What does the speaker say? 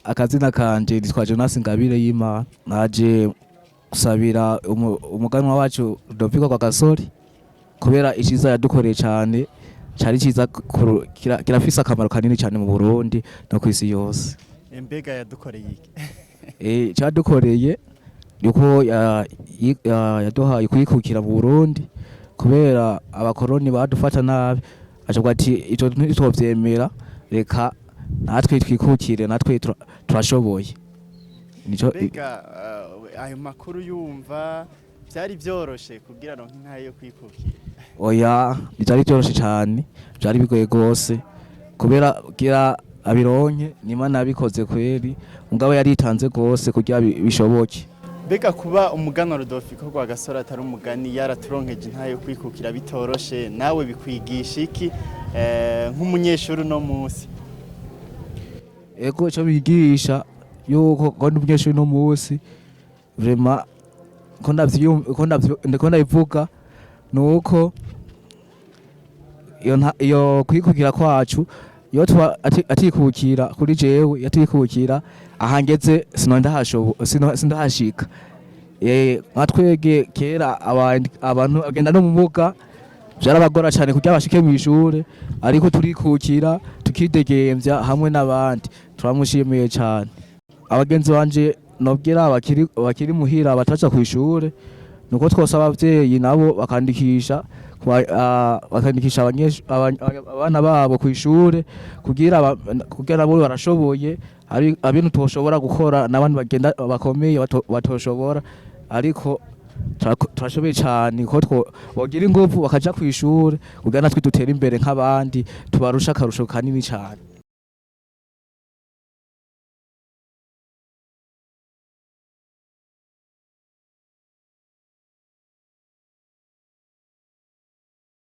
Akazina kanje nitwa Jonas Ngabire y'Imana. Naje gusabira umuganwa wacu Rudoviko Rwagasore kubera iciza yadukoreye cane, cari ciza, kirafise akamaro kanini cane mu Burundi no kw'isi yose. Mbega yadukoreye iki? Cadukoreye yuko yaduhaye kwikukira mu Burundi, kubera abakoroni badufata nabi, acavuga ati: "Ivyo ntitwovyemera, reka natwe twikukire, natwe turashoboye." Nico. Mbega ayo makuru yumva byari byoroshe kugira ngo intahe yo kwikukira? Oya, ntivyari vyoroshe cane, vyari bigoye gose, kubera kugira abironke n'Imana yabikoze kweri, mugabo yaritanze gose kugira bishoboke. Mbega kuba umuganwa Rudoviko Rwagasore atari umugani, yaraturonkeje intahe yo kwikukira bitoroshe, nawe bikwigisha iki nk'umunyeshuri uno munsi? Ego, ico bigisha yuko ko ndi umunyeshuri no munsi, vraiment ko ndabivuga nuko iyo kwikukira kwacu, iyo tuba atikukira kuri jewe, yatikukira ahangeze sindahashika. Nka twege kera abantu bagenda no mu muga vyarabagora cane kugira bashike mw'ishure, ariko turikukira, tukidegemvya hamwe n'abandi. Turamushimiye cane. Abagenzi banje nobwira bakiri muhira bataja kw'ishure nuko twosaba abavyeyi nabo bakandikisha abana babo kw'ishure, kugira nabo barashoboye. Hari abintu toshobora gukora n'abandi bagenda bakomeye batoshobora, ariko turashoboye cane ko bogira inguvu bakaja kw'ishure kugira natwe dutere imbere nk'abandi, tubarusha akarusho kanini cane.